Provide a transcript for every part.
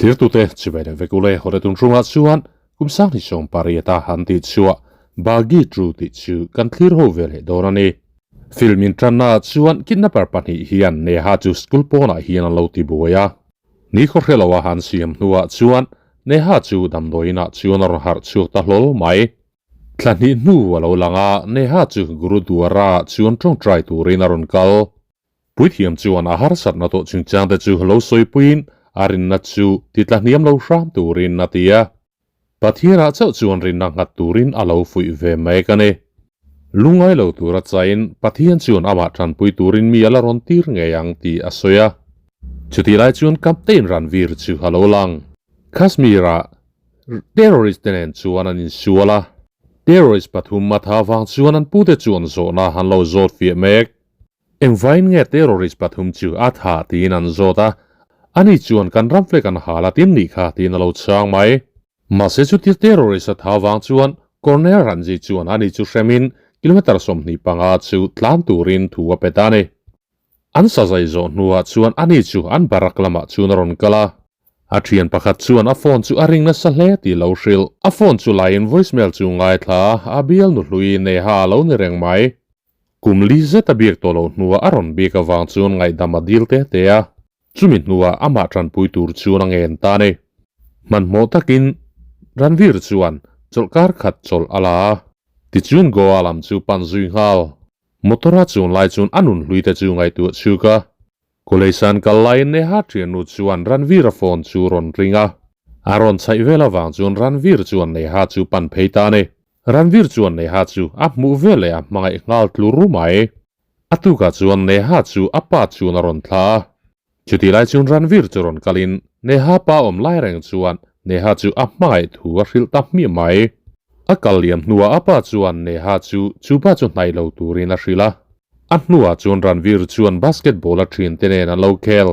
Thlirtute chibai leh vek ule hawre tun hrungah chuan kum sang ni sawm pariata han tih chhuah Bagi Tru tih chu kan thlir ho ve leh dawn a ni. Film intanna ah chuan kidnapper pahnih hian Neha chu school pawnah hian an lo ti buai a. Ni khaw hre loa han siam hnuah chuan Neha chu damdawiinah chuan a rawn harh chhuak ta hlawl mai. Thla hnih hnu a lo lang a, Neha chu Gurudwara ah chuan tawngtai turin a rawn kal. Puithiam chuan a harsatna tawh chungchangte chu lo sawipuiin a rinna chu titla hniam lo hram turin a ti a. Pathianah chauh chuan rinna nghat turin a lo fuih ve mek a ni. Lungngai lo tura chain Pathian chuan amah tanpui turin mi a la rawn tir ngei ang tih a sawi a. Chutih lai chuan Captain Ranveer chu a lo lang. Kashmir-ah terrorist te nen chuan an insual a. Terrorist pathum a tha vang chuan an pute chuan zawhna an lo zawt fiah mek. Engvain nge terrorist pathum chu a tha tiin an zawt a, ani chuan kan ram flag an hal a tin nih kha tiin a lo chhang mai. Mahse chutia terrorist a tha vang chuan Colonel Ranji chuan ani chu hremin kilometer 25 chu tlan turin thu a pe ta a ni. An sazai zawh hnuah chuan ani chu an barrack lamah chuan a rawn kal a. A thian pakhat chuan a phone chu a ring nasa hle tih lo hrilh. A phone chu laiin voicemail chu ngaithla a, a bial nuhlui Neha a lo ni reng mai. Kum li zet a biak tawh loh hnuah a rawn biak avang chuan ngaihdam a dil te te a, chumi hnuah amah tanpui tur chuan a ngen ta a ni. Hmanhmawh takin Ranveer chuan chawlhkar khat chawlh a la a, tichuan Goa lam chu pan zui nghal. Motor a chuan lai chuan a nun hlui te chu ngaihtuah chhuk a, Kuleisan kal laiin Neha thiannu chuan Ranveer-a phone chu rawn ring a, a rawn chhaih vel avang chuan Ranveer chuan Neha chu pan phei ta a ni. Ranveer chuan Neha chu a hmuh vel leh a hmangaih nghal tlu ru mai. A tukah chuan Neha chu a pa chuan a rawn thla a. Chutih lai chuan Ranveer chu rawn kalin Neha pa awm lai reng chuan Neha chu a hmangaih thu a hrilh ta hmiah mai. A kal liam hnuah a pa chuan Neha chu chu pa chu hnaih lo turin a hrilh a. A hnuah chuan Ranveer chuan basketball a thin te nen an lo khel.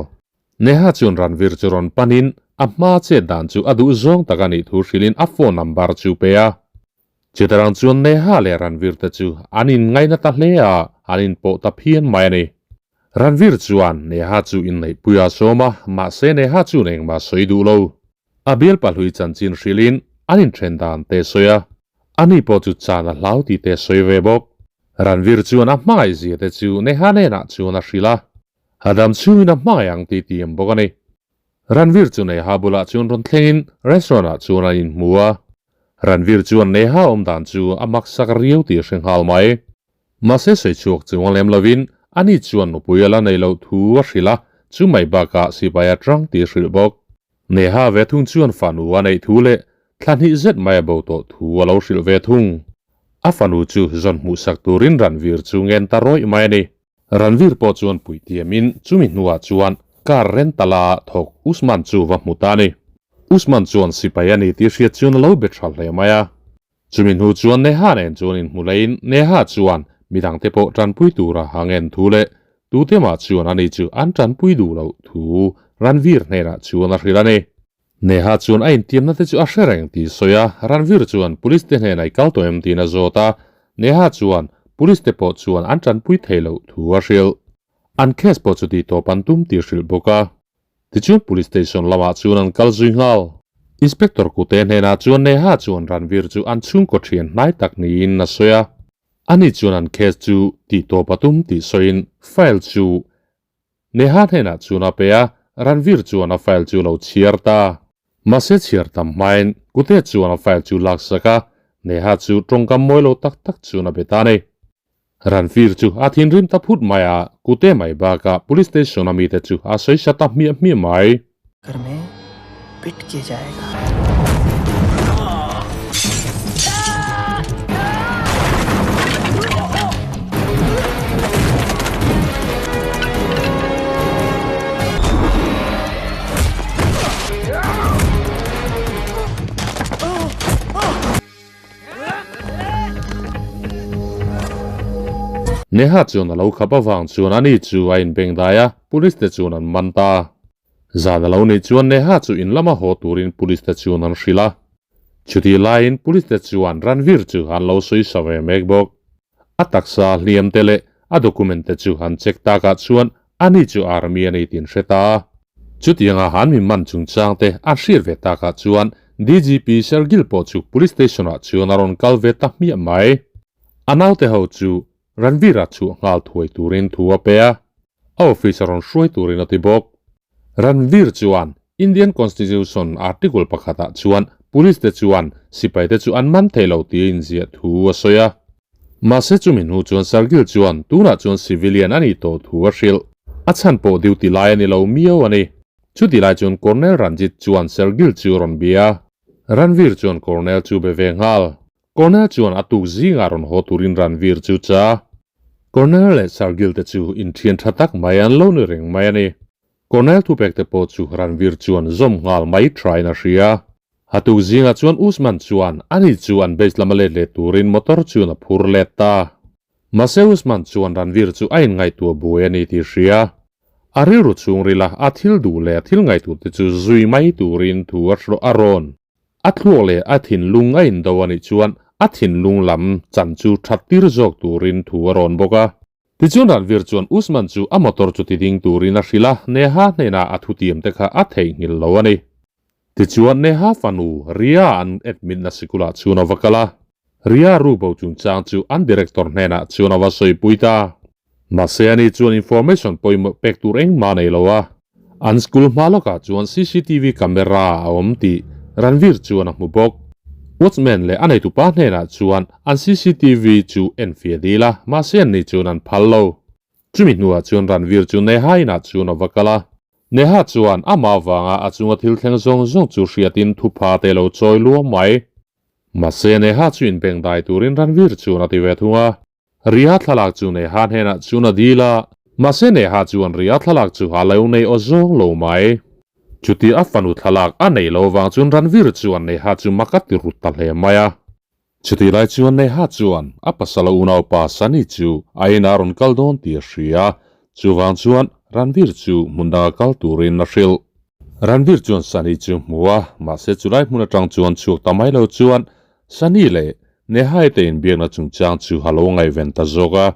Neha chuan Ranveer chu rawn panin a hma chet dan chu a duh zawng tak a nih thu hrilhin a phone number chu pe a. Chitarang chuan Neha leh Ranveer te chu an inngaina ta hle a, an inpawh ta phian mai a ni. Ranveer chuan Neha chu inneihpui a sawm a, mahse Neha chuan engmah sawi duh lo. A bial pahlui chanchin hrilhin an inthen dan te sawi a, ani pawh chu chan a hlau tih te sawi ve bawk. Ranveer chuan a hmangaihzia te chu Neha hnenah chuan a hrilh a, A dam chhungin a hmangaih ang tih ti em bawk a ni. Ranveer chu Neha bulah chuan rawn thlengin restaurant ah chuan an inhmu a. Ranveer chuan Neha awm dan chu a maksak riau tih a hre nghal mai. Mahse sawi chhuak chung a lem lovin ani chuan nupui a la nei loh thu a hrilh a, chu mai bakah sipai a tang tih a hrilh bawk. Neha ve thung chuan fanu a neih thu leh thla hnih zet mai a bo tawh thu a lo hrilh ve thung. A fanu chu zawn hmuhsak turin Ranveer chu ngen ta rawih mai a ni. Ranveer pawh chuan puih tiamin chumi hnuah chuan car rental a thawk Usman chu va hmu ta a ni. Usman chuan sipai a ni tih hriat chuan a lo be tha hle mai a. Chumi hnu chuan Neha nen chuan inhmu leiin Neha chuan midangte pawh tanpui tura ha ngen thu leh tute mah chuan ani chu an tanpui duh loh thu Ranveer hnenah chuan a hrilh a ni. Neha chuan a intiamna te chu a hre reng tih sawi a, Ranveer chuan police te hnenah i kal tawh em tiin a zawt a, Neha chuan police te pawh chuan an tanpui thei loh thu a hrilh. An case pawh chu tih tawp an tum tih hrilh bawk a. Tichuan police station lamah chuan an kal zui nghal. Inspector Kute hnenah chuan Neha chuan Ranveer chu an chhungkaw thian hnai tak niin a sawi a, ani chuan an case chu tih tawp a tum tih sawiin file chu Neha hnenah chuan a pe a, Ranveer chuan a file chu lo chhiar ta. Mahse chhiar tam hmain Kute chuan a file chu laksak a, Neha chu tawngkam mawi lo tak tak chuan a be ta a ni. Ranveer chu a thinrim ta phut mai a, Kute mai bakah police station a mite chu a sawi sa ta hmiah hmiah mai. Ghar mein pit ke jayega. Neha chuan a lo khap avang chuan ani chu a inbengdai a, police te chuan an man ta. Zan a lo nih chuan Neha chu in lama haw turin police te chuan an hrilh a. Chutih laiin police te chuan Ranveer chu an lo sawi sa ve mek bawk. A taksa hliam te leh a document te chu an check takah chuan ani chu army a ni tih an hre ta a. Chutianga an mi man chungchang te an hriat ve takah chuan DGP Shergill pawh chu Police Station ah chuan a rawn kal ve ta hmiah mai. A naute ho chu Ranveer-a chhuah nghal thuai turin thu a pe a, a office a rawn hruai turin a ti bawk. Ranveer chuan Indian Constitution article pakhatah chuan Police te chuan sipai te chu an man thei lo tih a inziah thu a sawi a. Mahse chumi hnu chuan Shargill chuan tunah chuan civilian a nih tawh thu a hrilh. A chhan pawh duty lai a ni lo miau a ni. Chuti lai chuan Colonel Ranjit chuan Shargill chu a rawn bia a. Ranveer chuan Colonel chu be ve nghal. Colonel chuan a tuk zingah rawn haw turin Ranveer chu cha. Colonel leh Shargill te chu inthian tha tak mai an lo ni reng mai a ni. Colonel thupek te pawh chu Ranveer chuan zawm nghal mai thain a hria. A tuk zingah chuan Usman chuan ani chu an base lama let leh turin motor chuan a phur let ta. Mahse Usman chuan Ranveer chu a inngaihtuah buai a ni tih hria. A rilru chhungrila a thil duh leh a thil ngaihtuah te chu zui mai turin thu a hrawh a rawn. A thluak leh a thinlung a indo a nih chuan a thinlung lam chan chu that tir zawk turin thu a rawn bawk a. Tichuan Ranveer chuan Usman chu a motor chu ti ding turin a hrilh a, Neha hnenah a thutiam te kha a theihnghilh lo a ni. Tichuan Neha fanu Riya an admit na sikulah chuan a va kal a, Riya ru bo chungchang chu an director hnenah chuan a va sawipui ta. Mahse ani chuan information pawimawh pek tur engmah a nei lo a, an school hma lawkah chuan cctv camera a awm tih Ranveer chuan a hmu bawk. Watchman leh a neitupa hnenah chuan an cctv chu enfiah dil a, mahse anni chuan an phal lo. Chumi hnuah chuan Ranveer chu Neha inah chuan a va kal a, Neha chuan amah vanga a chunga thil thleng zawng zawng chu hriatin thupha te lo chawi luam mai. Mahse Neha chu inbengdai turin Ranveer chuan a ti ve thung a. Riya thlalak chu Neha hnenah chuan a dil a, mahse Neha chuan Riya thlalak chu a lo nei aw zawng lo mai. Chuti a fanu thlalak a nei lo vang chuan Ranveer chuan Neha chu mak a ti rut ta hle mai a. Chutih lai chuan Neha chuan a pasala unaupa Sunny chu a inah a rawn kal dawn tih a hria. Chuvang chuan Ranveer chu hmun danga kal turin a hrilh. Ranveer chuan Sunny chu hmu a, mahse chulai hmun atang chuan chhuak ta mai lo chuan Sunny leh Neha-i te inbiakna chungchang chu a lo ngaihven ta zawk a.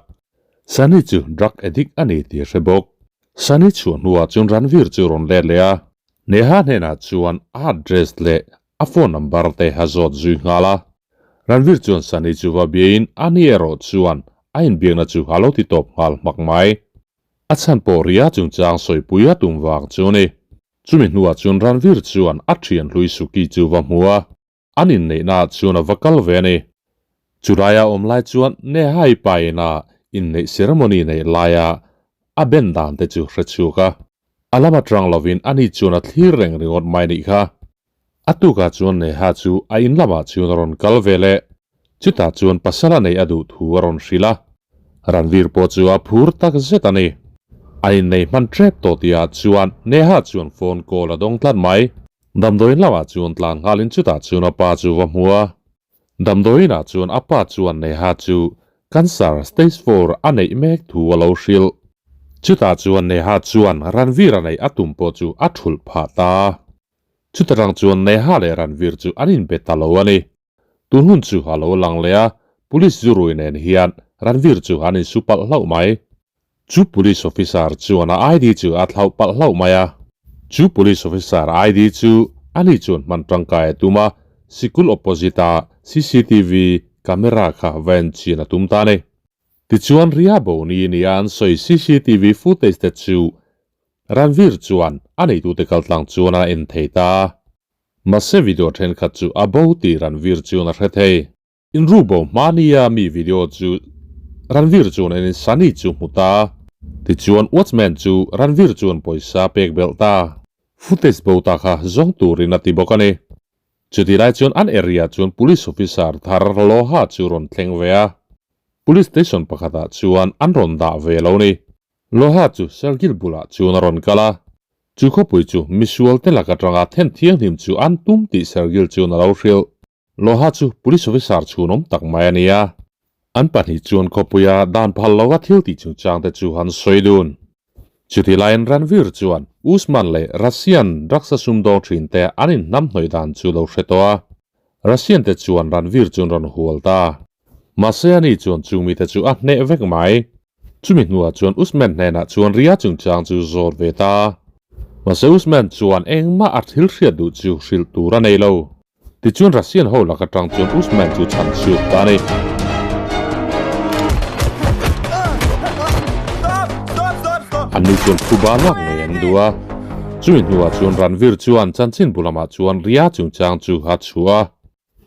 Sunny chu drug addict a ni tih a hre bawk. Sunny chhuah hnuah chuan Ranveer chu a rawn let leh a, Neha hnenah chuan a address leh A phone number te a zawt zui nghal a. Ranveer chuan Sunny chu va biain a ni erawh chuan a inbiakna chu a lo ti tawp nghal hmak mai. A chhan pawh Riya chungchang sawipui a tum vang chu a ni. Chumi hnuah chuan Ranveer chuan a thian hlui Suki chu va hmu a, an inneihnaah chuan a va kal ve a ni. Chulaia awm lai chuan Nehai paina inneih ceremony neih laia a ben dan te chu hre chhuak a. A lam atang lovin ani chuan a thlir reng ringawt mai nih kha. A tukah chuan Neha chu a in lamah chuan a rawn kal ve leh. Chutah chuan pasal a neih a duh thu a rawn hrilh a. Ranveer pawh chu a phur tak zet a ni. A innei hman tep tawh tihah chuan Neha chuan phone call a dawng tlat mai. Damdawiin lamah chuan tlan nghalin chutah chuan a pa chu va hmu a. Damdawiinah chuan a pa chuan Neha chu cancer stage four a neih mek thu a lo hrilh. Chutah chuan Neha chuan Ranveer a neih a tum pawh chu a thulh phah ta. Chuta tang chuan Neha leh Ranveer chu an inbe ta lo a ni. Tun hun chu a lo lang leh a, police zu rui nen hian Ranveer chu an insu palh hlauh mai. Chu police officer chuan a ID chu a thlauh palh hlauh mai a. Chu police officer ID chu ani chuan hman tangkai a tum a, sikul opposite a cctv camera kha va en chin a tum ta a ni. Tichuan Riya Boni nia an sawi cctv footage te chu Ranveer chuan a neitute kaltlang chuan a en thei ta a. Mahse video thenkhat chu a bo tih Ranveer chuan a hre thei. Inru bo hmania mi video chu Ranveer chuan en in Sunny chu hmu ta. Tichuan watchman chu Ranveer chuan pawisa pek belh ta. Footage bo ta kha zawng turin a ti bawk a ni. Chutih lai chuan an area chuan police officer thar Loha chu rawn thleng ve a. Police station pakhatah chuan an rawn dah ve lo ni. Loha chu Sergil bulah chuan a rawn kal a. Chu khawpui chu misual te lak atanga then thianghlim chu an tum tih Sergil chuan a lo hrilh. Loha chu police officer chhunawm tak mai a ni a, an pahnih chuan khawpuia dan phal lova thil tih chungchang te chu an sawi dun. Chutih laiin Ranveer chuan Usman leh Russian drugs a sumdawng thin te an inhnamhnawih dan chu lo hre tawh a, Russian te chuan Ranveer chu an rawn hual ta. Mahse ani chuan chung mite chu a hneh vek mai. Chumi hnuah chuan Usman hnenah chuan Riya chungchang chu zawt ve ta. Mahse Usman chuan engmah a thil hriat duh chu hrilh tur a nei lo. Tichuan Russian ho lak atang chuan Usman chu chhan chhuak ta a ni. Anni chuan phuba lak ngei an duh a. Chumi hnuah chuan Ranveer chuan chanchin bu lamah chuan Riya chungchang chu a chhuah a.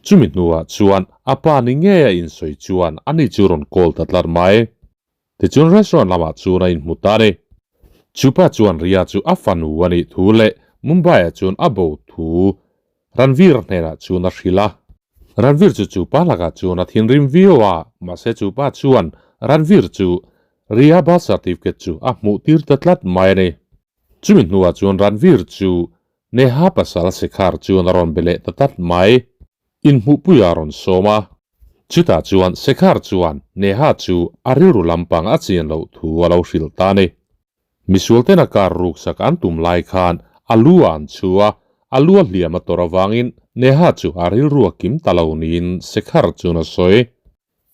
Chumi hnuah chuan a pa ni ngei a insawi chuan ani chu rawn call ta tlat mai. Tichuan restaurant lamah chuan a inhmu ta a ni. Chupa chuan Riya chu a fanu a nih thu leh Mumbai-ah chuan a bo thu Ranveer hnenah chuan a hrilh a. Ranveer chu chupa lakah chuan a thinrim viau a, mahse chupa chuan Ranveer chu Riya birth certificate chu a hmuh tir ta tlat mai a ni. Chumi hnuah chuan Ranveer chu Neha pasal Shekhar chuan a rawn be leh ta tlat mai. Inhmuhpui a rawn sawm a. Chutah chuan Shekhar chuan Neha chu a rilru lampang a chian loh thu a lo hrilh ta a ni. Misualten a kar ruksak an tum lai khan a lu a an chhu a, a lu a hliam a tawrh avangin Neha chu a rilru a kim ta lo niin Shekhar chuan a sawi.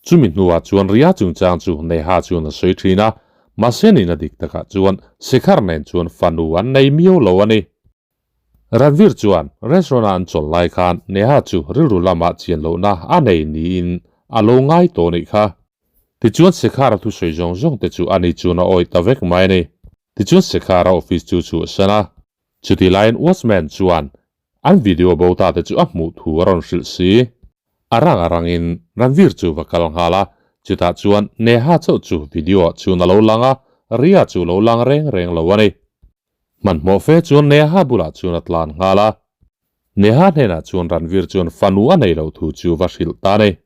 Chumi hnuah chuan Riya chungchang chu Neha chuan a sawi thin a, mahse nihna dik takah chuan Shekhar nen chuan fanu an nei miau lo a ni. Ranveer chuan restaurant-a an chawl lai khan Neha chu rilru lamah chian lohna a nei niin a lo ngai tawh nih kha. Tichuan Shekhar-a thusawi zawng zawng te chu ani chuan a awih ta vek mai a ni. Tichuan Shekhar-a office chu chhuahsan a. Chutih laiin watchman chuan an video bo ta te chu a hmuh thu a rawn hrilh si. A rang a rangin Ranveer chu va kal nghal a, chutah chuan Neha chauh chu video ah chuan a lo lang a, Riya chu lo lang reng reng lo a ni. Hmanhmawh fe chuan Neha bulah chuan a tlan nghal a. Neha hnenah chuan Ranveer chuan fanu a nei loh thu chu va hrilh ta a ni.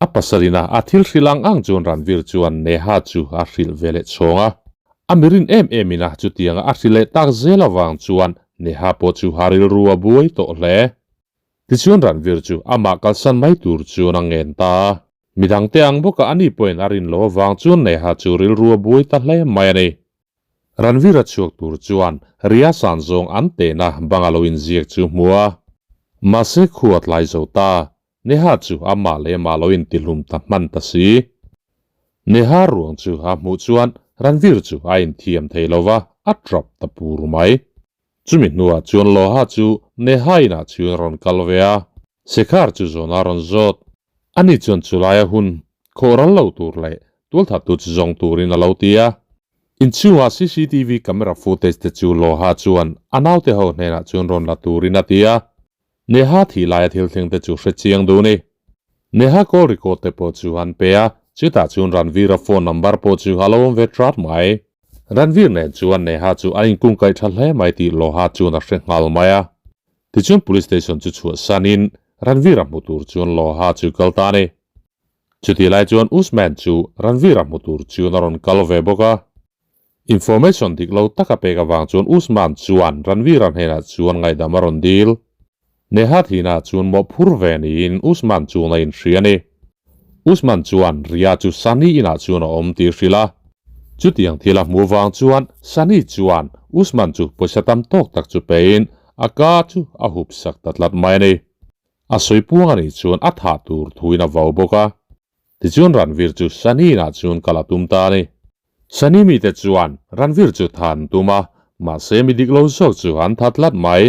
A pasalina a thil hrilh ang ang chuan Ranveer chuan Neha chu a hrilh ve leh chhawng a. A mirin em em ina chutianga a hrilh leh tak zel avang chuan Neha pawh chu a rilru a buai tawh hle. Tichuan Ranveer chu amah kalsan mai tur chuan a ngen ta a. Midangte ang bawka ani pawhin a rin loh avang chuan Neha chu rilru a buai ta hle mai a ni. Ranveer a chhuak tur chuan Riya san zawng an tehna bangalo inziak chu hmu a. Mahse khu a tlai zo ta. Neha chu amah leh amah lo intihlum ta hman ta si. Neha ruang chu a hmuh chuan Ranveer chu a inthiam thei lo va, a trap ta pur mai. Chumi hnuah chuan Loha chu Neha inah chuan a rawn kal ve a, Shekhar chu zawn a rawn zawt. Ani chuan chulaia hun khawh ral lo tur leh tualthattu chu zawng turin a lo ti a. Inchhungah cctv camera footage te chu Loha chuan a naute ho hnenah chuan rawn la turin a ti a. Neha thih laia thil thleng te chu hre chiang duh ni. Neha call record te pawh chu an pe a, chutah chuan Ranveer-a phone number pawh chu a lo awm ve trat mai. Ranveer nen chuan Neha chu an inkungkaih tha hle mai tih Loha chuan a hre nghal mai a. Tichuan police station chu chhuahsanin Ranveer-a hmu tur chuan Loha chu kal ta a ni. Chutih lai chuan Usman chu Ranveer-a hmu tur chuan a rawn kal ve bawk a. Information dik lo taka pek avang chuan Usman chuan Ranveer-a hnenah chuan ngaihdam a rawn dil. Neha thihna chuan mawhphur ve niin Usman chuan a inhria a ni. Usman chuan Riya chu Sunny inah chuan a awm tih hrilh a. Chutiang thil a hmuh vang chuan Sunny chuan Usman chu pawisa tam tawk tak chu pein a ka chu a hup sak ta tlat mai a ni. A sawi puang a nih chuan a thah tur thuin a vau bawk a. Tichuan Ranveer chu Sunny inah chuan kal a tum ta a ni. Sunny mite chuan Ranveer chu tha an tum a, mahse mi dik lo zawk chu an tha tlat mai.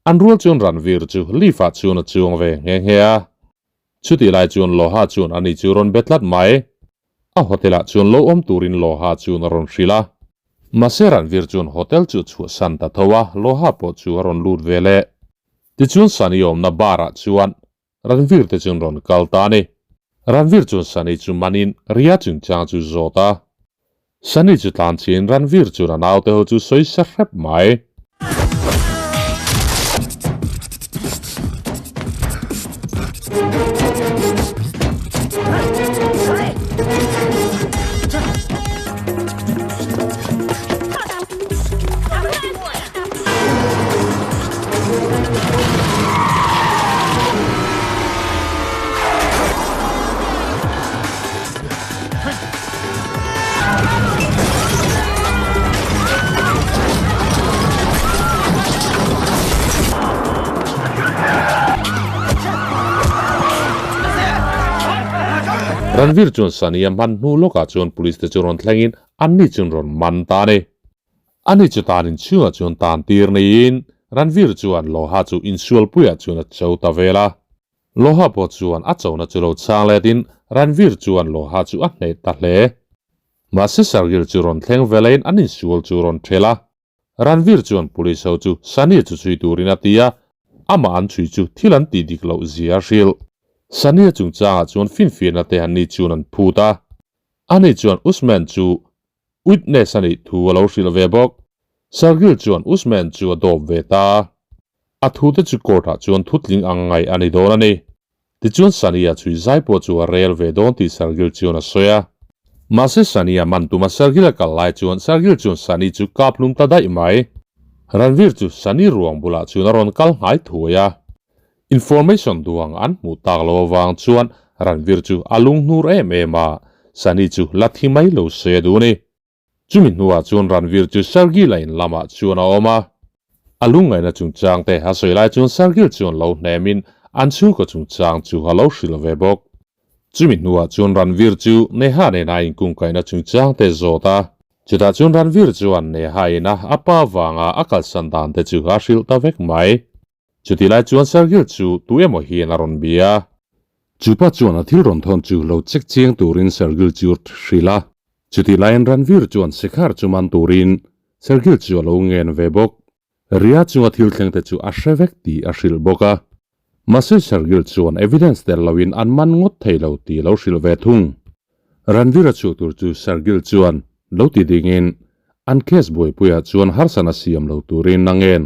An rual chuan Ranveer chu lift ah chuan a chuang ve nghe nghe a. Chutih lai chuan Loha chuan ani chu rawn be tlat mai. A hotel ah chuan lo awm turin Loha chuan a rawn hrilh a. Mahse Ranveer chuan hotel chu chhuahsan ta tho a, Loha pawh chu a rawn lut ve leh. Tichuan Sunny awmna bar ah chuan Ranveer te chuan rawn kal ta a ni. Ranveer chuan Sunny chu manin Riya chungchang chu zawt a. Sunny chu tlan chhin Ranveer chuan a naute ho chu sawi sa hrep mai. Ranveer chuan Sunny a hman hnu lawkah chuan police te chu rawn thlengin anni chuan rawn man ta a ni. Ani chu tan in chhungah chuan tan tir niin Ranveer chuan Loha chu insualpuiah chuan a cho ta vel a. Loha pawh chuan a chona chu lo chhang letin Ranveer chuan Loha chu a hneh ta hle. Mahse Sargil chu rawn thleng velein an insual chu rawn ṭhel a. Ranveer chuan police ho chu Sunny chu chhui turin a ti a, amah an chhui chu thil an tih dik loh zia a hrilh. Sunny-a chungchangah chuan finfiahna te an ni chuan an phut a. Ani chuan Usman chu witness a nih thu a lo hrilh ve bawk. Sargil chuan Usman chu a dawp ve ta a. A thute chu court-ah chuan thutling ang ngaih a ni dawn a ni. Tichuan Sania chhui zai pawh chu a rel ve dawn tih Sargil chuan a sawi a. Mahse Sania man tuma Sargil a kal lai chuan Sargil chuan Sani chu kap hlum ta daih mai. Ranveer chu Sani ruang bulah chuan a rawn kal hngai thuai a. Information duang an hmuh tak lo avang chuan Ranveer chu a lunghnur em em a, Sani chu la thi mai lo se a duh a ni. Chumi hnuah chuan Ranveer chu Sargil a in lamah chuan a awm a. A lungngaihna chungchang te a sawi lai chuan Sargil chuan lo hnemin an chhungkaw chungchang chu a lo hrilh ve bawk. Chumi hnuah chuan Ranveer chu Neha nena a inkungkaihna chungchang te zawt a. Chutah chuan Ranveer chuan Neha ina a pa vanga a kalsan dan te chu a hrilh ta vek mai. Chutih lai chuan Sergil chu tu emaw hian a rawn bia a. Chupa chuan a thil rawn thawn chu lo check chiang turin Sergil chu hrilh a. Chutih laiin Ranveer chuan Shekhar chu man turin Sergil chu a lo ngen ve bawk. Ria chunga thil thleng te chu a hre vek tih a hrilh bawk a. Mahse Sergil chuan evidence tel loin an man ngawt thei lo tih a lo hrilh ve thung. Ranveer a chhuah tur chu Sergil chuan lo ti dingin an case buaipuiah chuan harsatna siam lo turin a ngen.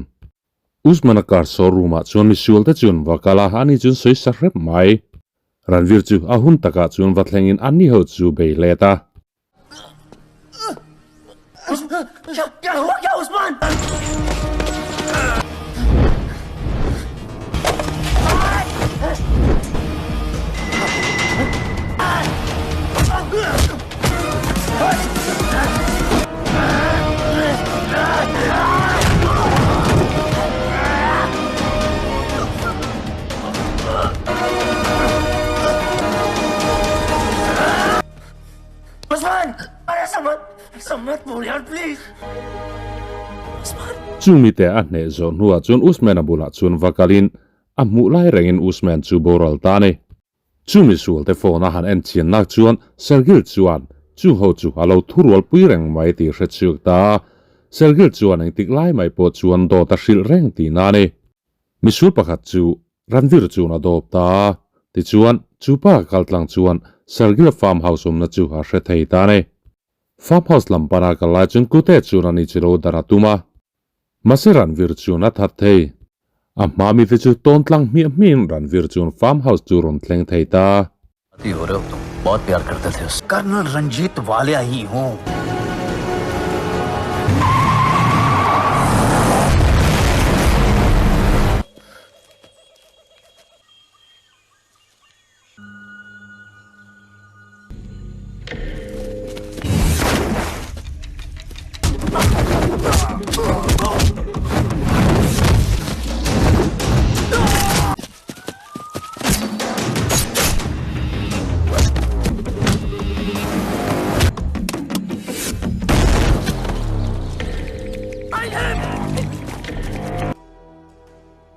Usman-a car showroom ah chuan misual te chuan va kal a, ani chuan sawi sa hrep mai. Ranveer chu a hun takah chuan va thlengin ani ho chu bei let a. Chung mite a hneh zawh hnuah chuan Usman-a bulah chuan va kalin a hmuh lai rengin Usman chu boral ta a ni. Chu misualte phone a han en chian nak chuan Sergil chuan chu ho chu a lo thurual pui reng mai tih hre chhuak ta a. Sergil chuan engtik lai mai pawh chuan dawt a hrilh reng tihna a ni. Misual pakhat chu Ranveer chuan a dawp ta a, tichuan chu pa kaltlang chuan Sergil farm house awmna chu a hre thei ta a ni. Farm house lam pana kal lai chuan Kute chuan ani chu lo dar a tum a. Mahse Ranveer chuan a that thei. A hma mite chu tawn tlang hmiah hmiahin Ranveer chuan farm house chu rawn thleng thei ta. Colonel Ranjit Walia hi hu.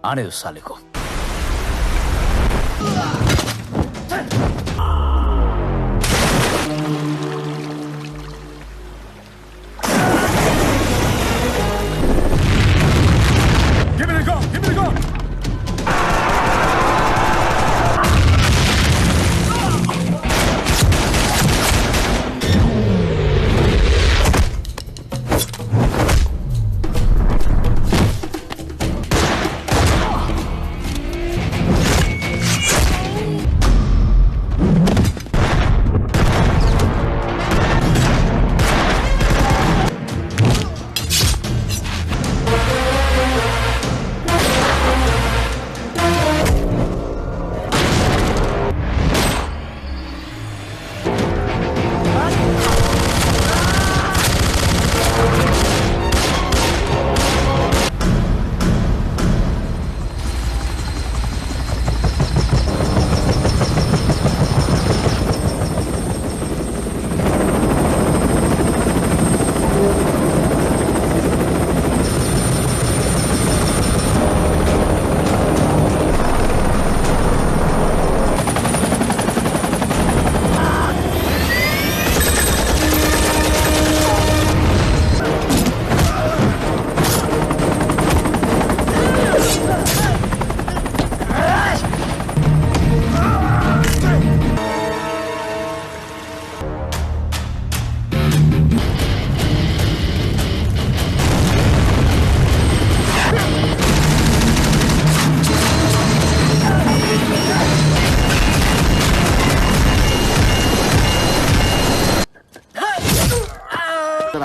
Aane do saale ko.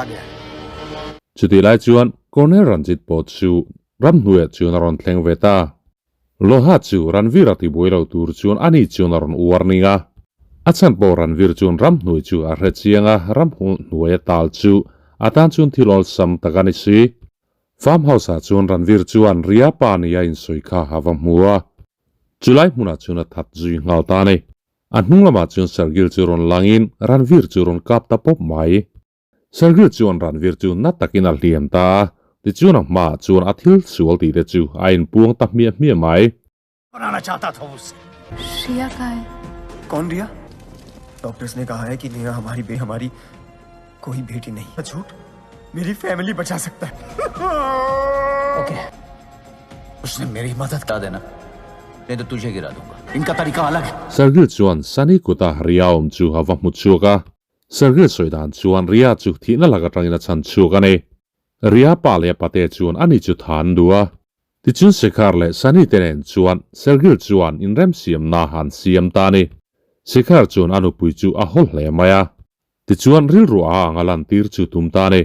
गया है। Chutih lai chuan Colonel Ranjit pawh chu ramhnuaiah chuan a rawn thleng ve ta. Loha chu Ranveer a tibuai lo tur chuan ani chuan a rawn warning a. A chhan pawh Ranveer chuan ramhnuai chu a hre chiang a, ramhnuai a tal chu a tan chuan thil awlsam tak a ni si. Farm house ah chuan Ranveer chuan Riya pa nia insawi kha a va hmu a. Chulai hmunah chuan a that zui nghal ta a ni. A hnung lamah chuan Shargill chu rawn langin Ranveer chu rawn kap ta pawp mai. Shargill chuan Ranveer chu na takin a hliam ta a, tichuan a hmaah chuan a thil sual tih te chu a inpuang ta hmiah hmiah mai. Banana chahta tha usse. Riya ka hai. Kaun Riya? Doctors ne kaha hai ki Neha hamari be hamari koi beti nahi. Jhoot meri family bacha sakta hai. Okay. Usne meri madad kar dena nahi to tujhe gira dunga. Inka tarika alag hai. Shargill chuan Sunny kuta Riya awm chu a va hmu chhuak a. Shargill sawi dan chuan Riya chu thihna lak atangin a chhan chhuak a ni. Riya pa leh a pate chuan ani chu tha an duh a. Tichuan Shekhar leh Sunny te nen chuan Shargill chuan inremsiamna an siam ta a ni. Shekhar chuan a nupui chu a haw hle mai a. Tichuan rilru a ang a lantir chu tum ta a ni.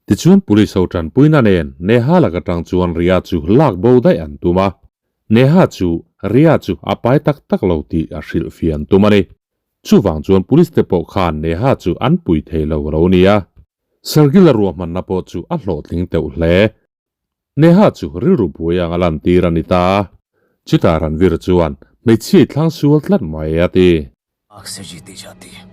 Tichuan police ho tanpuina nen Neha lak atang chuan Riya chu lak bo daih an tum a. Neha chu Riya chu a pai tak tak lo tih a hrilh fian tum a ni. Chuvang chuan police te pawh khan Neha chu an pui thei lo a lo ni a. Shargill-a ruahmanna pawh chu a hlawhtling teuh hle. Neha chu rilru buai ang a lantir a ni ta a. Chutah Ranveer chuan hmeichhia i thlang sual tlat mai a ti. Aag se jeeti jaati hai.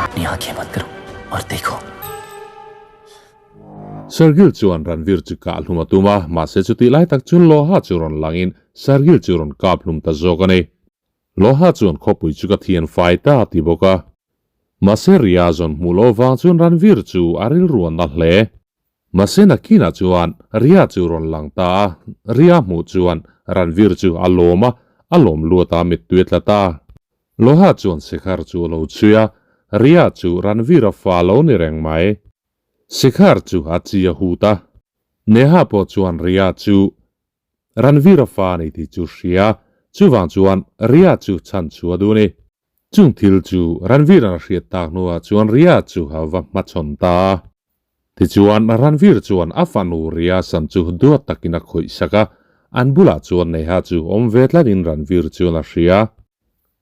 Apni aankhen band karo aur dekho. Shargill chuan Ranveer chu kah hlum a tum a, mahse chutih lai tak chuan Loha chu rawn langin Shargill chu rawn kap hlum ta zawk a ni. Loha chuan khawpui chu ka thian fai ta a ti bawk a. Mahse Riya zawn hmuh loh vang chuan Ranveer chu a rilru a na hle. Mahse nakinah chuan Riya chu rawn lang ta a, Riya hmuh chuan Ranveer chu a lawm a, a lawm luat a mittui a tla ta. Loha chuan Shekhar chu a lo chhui a, Riya chu Ranveer-a fa lo ni reng mai. Shekhar chu a chi a hut a, Neha pawh chuan Riya chu Ranveer-a fa a ni tih chu hria, chuvang chuan Riya chu chhan chu a duh a ni. Chung thil chu Ranveer-a'n a hriat tak hnuah chuan Riya chu a va hmachhawn ta a. Tichuan Ranveer chuan a fanu Riya sam chu duat takin a khawih sak a, an bulah chuan Neha chu awm ve tlatin Ranveer chuan a hria.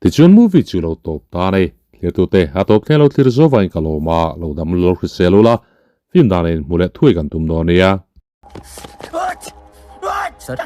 Tichuan movie chu lo tawp ta a ni. Thirtute a tawp thleng lo thlir zawvain ka lawm a, lo dam lo hrisel ula, film dan in hmu leh thuai kan tum dawn nia. Sir.